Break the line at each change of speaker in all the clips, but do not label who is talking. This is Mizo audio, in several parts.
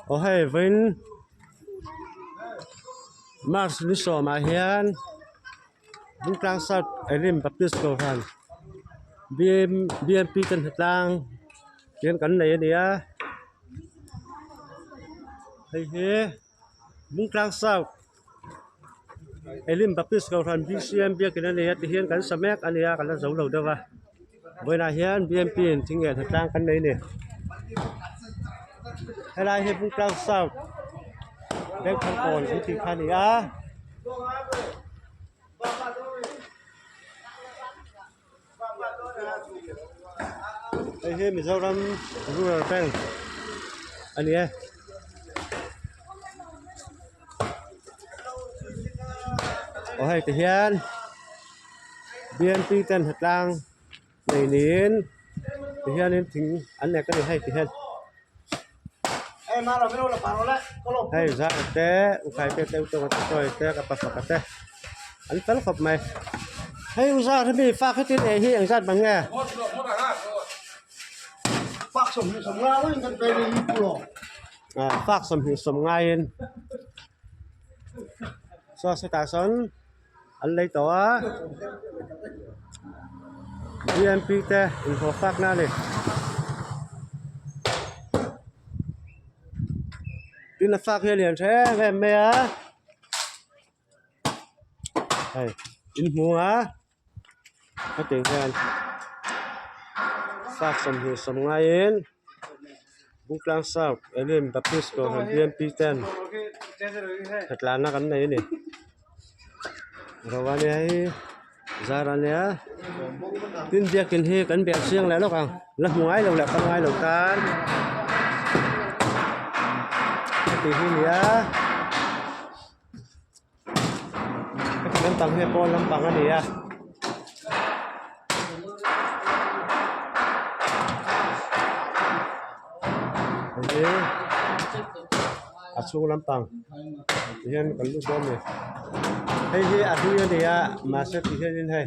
Aw hei vawiin March ni sawmah hian Bungtlang South Elim Baptist Kohhran B_M_B_M_P te hnatlang hian kan nei a ni a hei hi Bungtlang South Elim Baptist Kohhran B_C_M biakin a ni a tihian kan sa mek a ni a kan la zo lo deuh a vawiinah hian B_M_P in thing leh hnatlang kan nei a ni helai hi Bungtlang South Bengthankawn an tih kha a ni a. Hei hi Mizoram Rural Bank a ni e. Aw hei ti hian B N P ten hnatlang nei niin ti hianin thing an nek a ni hei ti hian. Hei zar te ukhai te te utawng te sawi te ka pasaka te an fel khawp mai hei u zar hi mi fak heti leh hi engzat man nge fak sawmhnih sawm ngaiin saw setah sawn an lei tawh a B M P te inhlawh fak na a ni tin a fak hi a lian tha em em mai a hei in hmu a hetiang hian fak sawmhnih sawm ngaiin Bungtlang South Elim Baptist Kohhran B M P ten hnatlana kan nei a ni Roa nia hei zar ania tin biakin hi kan bel chiang leh lawk ang la hmu ngai lo leh kal ngai lo tan heti hi a ni a heti lampang hi a pawn lampang a ni a. Hei hi a chhung lampang ti hian kan lut dawn a ni hei hi a hlui a ni a mahse ti hianin hei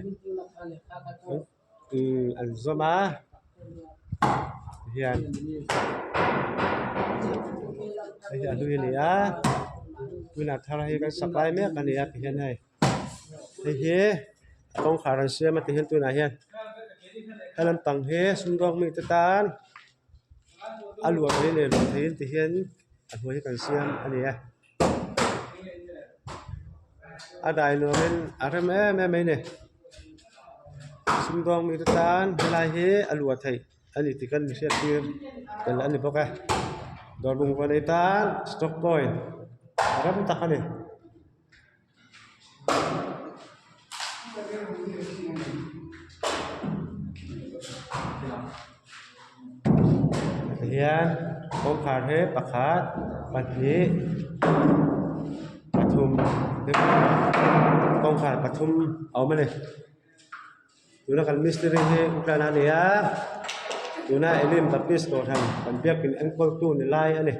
ihh an zawm a hian hei hi a hlui a ni a tunah thar hi kan sak lai mek a ni a ti hian hei hei hi kawngkhar an siam a ti hian tunah hian he lampang hi sumdawng mite tan a luah mai leh luah theihin ti hian a hnuai hi kan siam a ni a a dai nuamin a rem em em mai a ni sumdawng mite tan helai hi a luah theih a ni tih kan hriat tir tel a ni bawk e dawr bungrua nei tan stock point rem tak a ni. Tihian kawngkhar hi pakhat pahnih pathum kawngkhar pathum a awm a ni tuna kan mistiri hi utlana a ni a tuna elim baptist kohhran kan biakin enkawl tu ni lai a ni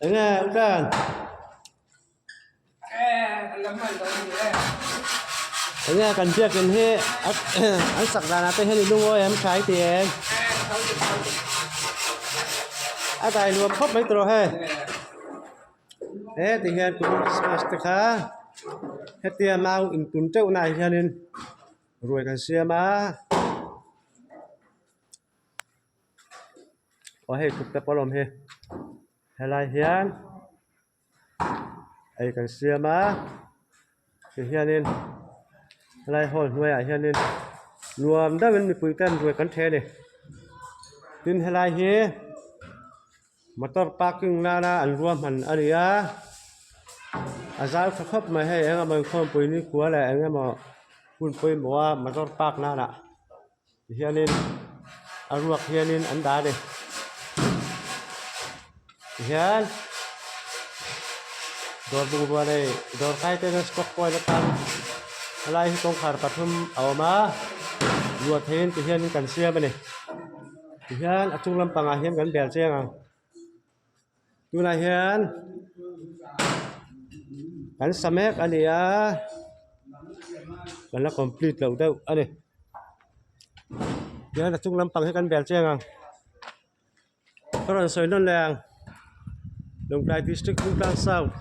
enge utlan. Enge kan biakin hi an sak danah te hian i lungawi em tha i ti em a dai nuam khawp mai tawh hei he ti hian kum christmas te kha hetia mau intun teuh naah hianin ruai kan siam a. Aw hei thut te pawh a awm hi helai hian. Hei kan siam a tihianin helai hall hnuaiah hianin nuam deuhin mipui ten ruai kan ṭhe a ni tin helai hi motor parking nana an ruahman a ni a a zau tha khawp mai hei eng emaw inkhawmpui nikhua leh eng emaw hun pawimawh a motor park nanah. Tihianin a ruak hianin an dah a ni tihian dawr bungrua nei dawr kai te hian stock point atan helai hi kawngkhar pathum a awm a luah theihin tihianin kan siam a ni tihian a chung lampangah hian kan bel chiang ang tunah hian kan sa mek a ni a kan la complete loh deuh a ni tihian a chung lampang hi kan bel chiang ang ka rawn sawi nawn leh ang. Lawngtlai District Bungtlang South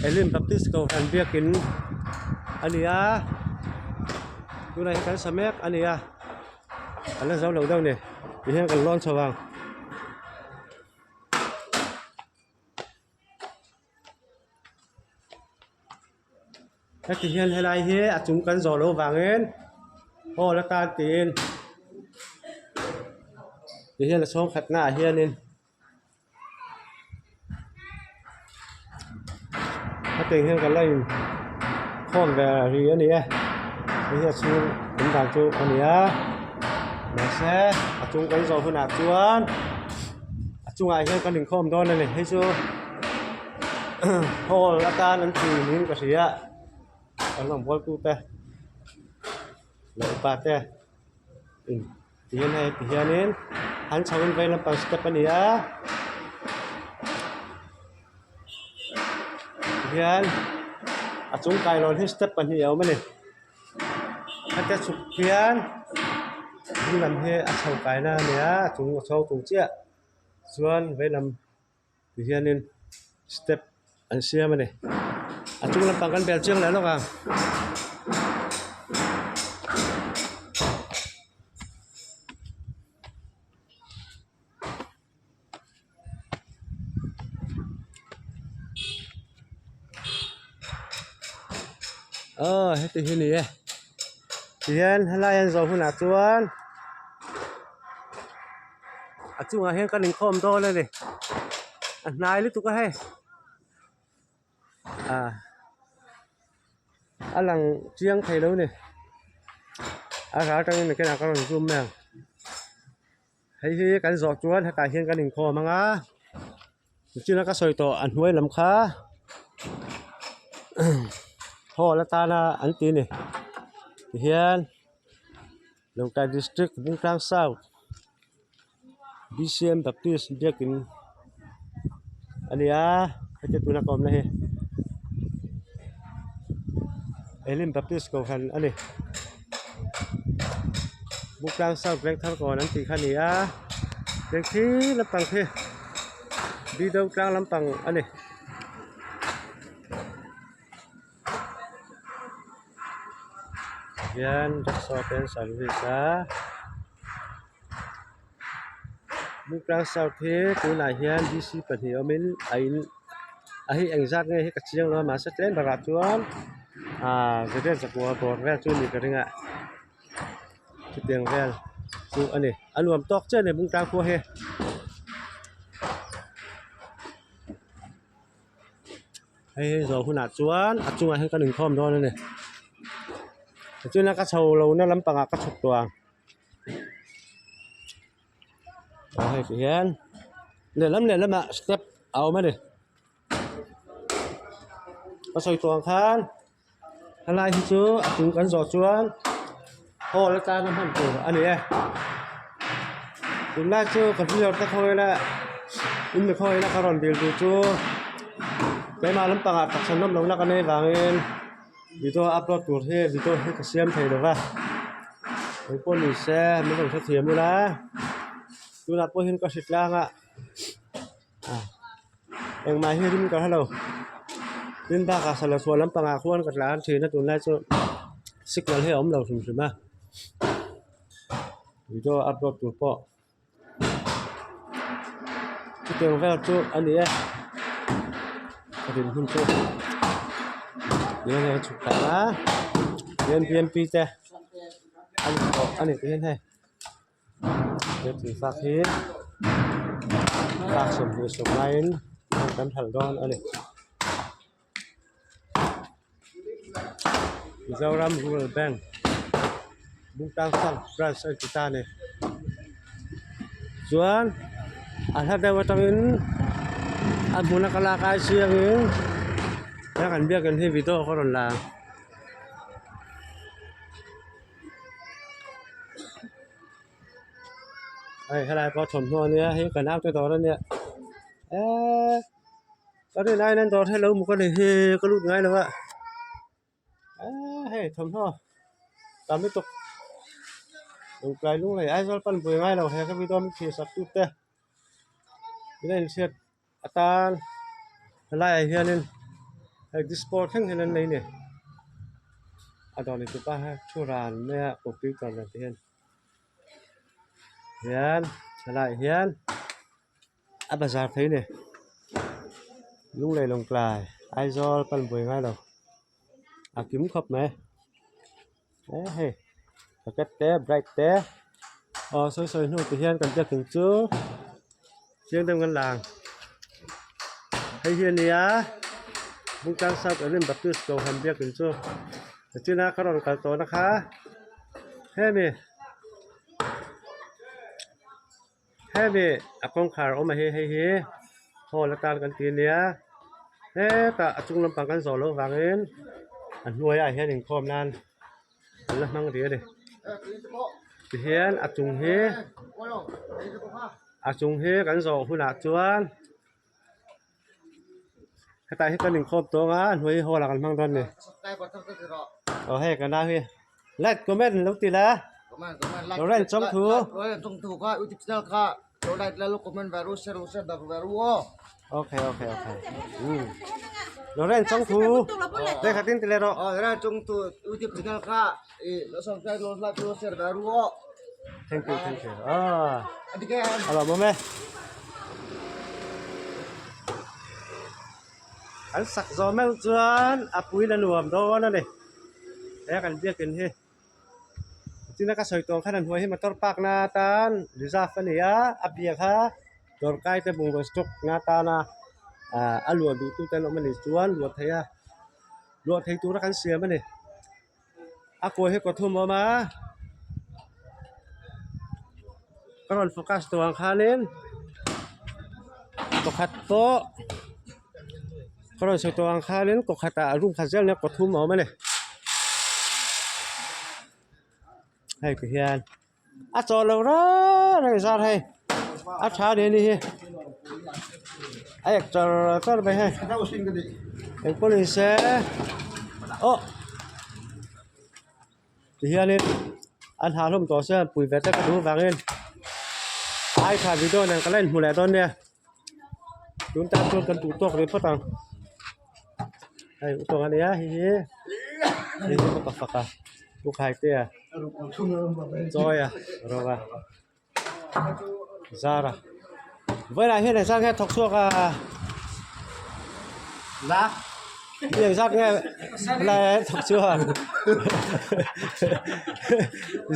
Elim Baptist Kohhran biakin a ni a tunah hian kan sa mek a ni a an la zo lo deuh a ni tihian kan lawn chho ang. Heti hian helai hi a chung kan zawh loh vangin hall atan tiin ti hian a chhawng khatna ah hianin hetiang hian kan la in khawm ve rih a ni e hei hi a chhung awm dan chu a ni a mahse a chung kan zawh hunah chuan a chungah hian kan inkhawm dawn a ni hei chu. Hall atan an tih niin ka hria an rawn bual tute leh upa te in ti hian hei ti hianin an chho in vei lampang step a ni a tihian a chung kailawn hi step pahnih a awm a ni heta chhuk hian ding lam hi a chho kaina a ni a a chung a chho tur chiah chuan vei lam. Tihianin step an siam a ni a chung lampang kan bel chiang leh lawk ang. Aw heti hi a ni e tihian helai an zawh hunah chuan. A chungah hian kan inkhawm dawn a ni a hnai lutuk a hei ah a lang chiang thei lo a ni a ral atangin nakinah ka rawn zoom mai ang hei hi kan zawh chuan hetah hian kan inkhawm ang a nichina ka sawi tawh a hnuai lam kha hall atana an ti a ni tihian. Lawngtlai District Bungtlang South B_C_M Baptist biakin a ni a heti tuna ka awmna hi Elim Baptist kohhran a ni Bungtlang South Vengthar kawn an tih kha a ni a engthi lampang khi Bido tlang lampang a ni. Hian rickshaw te an service a Bungtlang south hi tunah hian D C pahnih awmin a in a hi engzat nge hi ka chiang lo a mahse tlem berah chuan ahh ziriat zakua dawr vel chu a nih ka ring a chutiang vel chu a ni a nuam tawk chiah a ni Bungtlang khua hi. Hei hi zawh hunah chuan a chungah hian kan inkhawm dawn a ni tichuan ka chho lo na lampangah ka chhuk tawh ang aw hei ti hian lehlam lehlamah step a awm a ni ka sawi tawh ang khan helai hi chu a chung kan zawh chuan hall atana hman tur a ni e tunlai chu computer te khawila in mi khawila ka rawn dil duh chu keimah lampangah taksa nawm lohna ka nei vangin video upload tur hi video hi ka siam thei lo va engpawh ni se min rawn hrethiam ula tunah pawh hian ka hri tlang a. Engmah hi rim ka hrelo tin bakah sala chhuah lampangah khuan ka tlan thin a tunlai chu signal hi a awm lo hrim hrim a video upload tur pawh chutiang vel chu a ni e ka din hun chu eng nge a chhuk tlang a B M P te a ni tawh a ni tih hian hei. He tui fak hi fak 20 sawm laiin kan hralh dawn a ni. Mizoram Rural Bank Bungtlang South Branch a inti ta a ni. Chuan a hla deuh atangin a hmuna ka lak ai chiangin he kan biakin hi video ka rawn la ang. Hei helai pawh thawmhnaw ania hei ka naute dawr ania eee ka rin aiin an dawr hi alo muk ani hi ka lut ngai lo a eee hei thawmhnaw tam lutuk lungtlai lung leh Aizawl pan buai ngai lo he ka video min thlir sak tute ila inhriat. Atan helaiah hianin hei disco thleng hian an nei a ni. A dawr nei tupa hi thu ran mai a computer nen te hian hian helaiah hian a bazar thei a ni. Lunglei Lawngtlai Aizawl pan buai ngai lo a kim khawp mai he hei bucket te bright te aw sawi sawi hnu ti hian kan biakinn chu chiang deuh kan lang hei hi a nia Bungtlang South Elim Baptist Kohhran biakinn chu nichina ka rawn kal tawhna kha hemi hemi a kawngkhar awm a hi hei hi hall atan kan ti ania hetah a chung lampang kan zawh loh vangin a hnuaiah hian inkhawm nan an la hmang rih a ni tihian a chung hi a chung hi kan zawh hunah chuan hetah hi kan inkhawm tawng a a hnuai hi hall ah kan hmang dawn a ni aw hei ka nau hi like comment lo ti la Lawrence Chawngthu okay okay okay um Lawrence Chawngthu vekhat in ti leh rawh thank you thank you ah a lawmawm e an sak zawh meuh chuan a pui la nuam dawn a ni he kan biakin hi Tina ka sawi tawh khan a hnuai hi motor park na atan reserve a ni a a bia kha dawrkai te bungraw stock na atana ah a luah duh tu te an awm a nih chuan luah theih a luah thei tura kan siam a ni a kawi hi kawthum a awm a ka rawn focus tawh ang khanin pakhat pawh ka rawn sawi tawh ang khanin kawkhatah room khat zel nia kawthum a awm a ni hei ti hian a chaw lo reng reng zar hei a tha a ni anih hi a ek char char mai hei engpawh ni se aw ti hianin an hah hlawm tawh se pui ve te ka duh vangin ai tha video nen ka la inhmu leh dawn nia tun tan chuan kan duh tawk rih phawt ang hei utawng a nia hei hi hei hi ka fak a u khai te a chawi a rawk a zar a vawilah hian engzat nge thawk chhuak a engzat nge helai ah hian thawk chhuak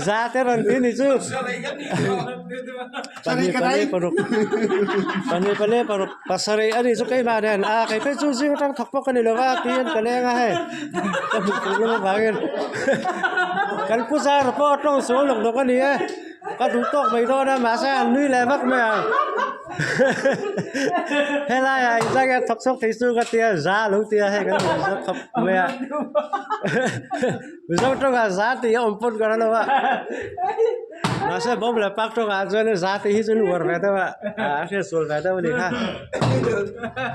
za te rawn ti ni chu pahnih pali paruk pahnih pali paruk pasarih a nih chu keimah nen a kei phei chu zing atang thawk pawh ka ni lo va tiin ka leng a hei ka hmuh tur lam avangin kan pu zar pawh a tawng sual lawk lawk a ni e ka duh tawk mai dawn a mahse an nui leh vak mai ang helai ah engzah nge thawk chhuak thei chu ka tia za lo tia hei kan hmu zawk khawp mai a mizo tawngah za tih a awm pawn ka hre lo a mahse bawm leh pak tawngah chuan za tih hi chu an uar ve deuh a a hriat sual ve deuh a ni kha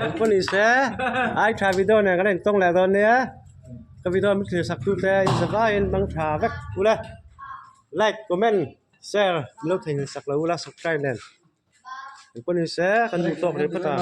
engpawh ni se ai tha video nen kan intawng leh dawn nia ka video min thlir sak tute in za vaiin hmang tha vek ula like comment share min lo theihnghilh sak lo ula subscribe nen engpawh ni se kan duh tawk rih phawt ang.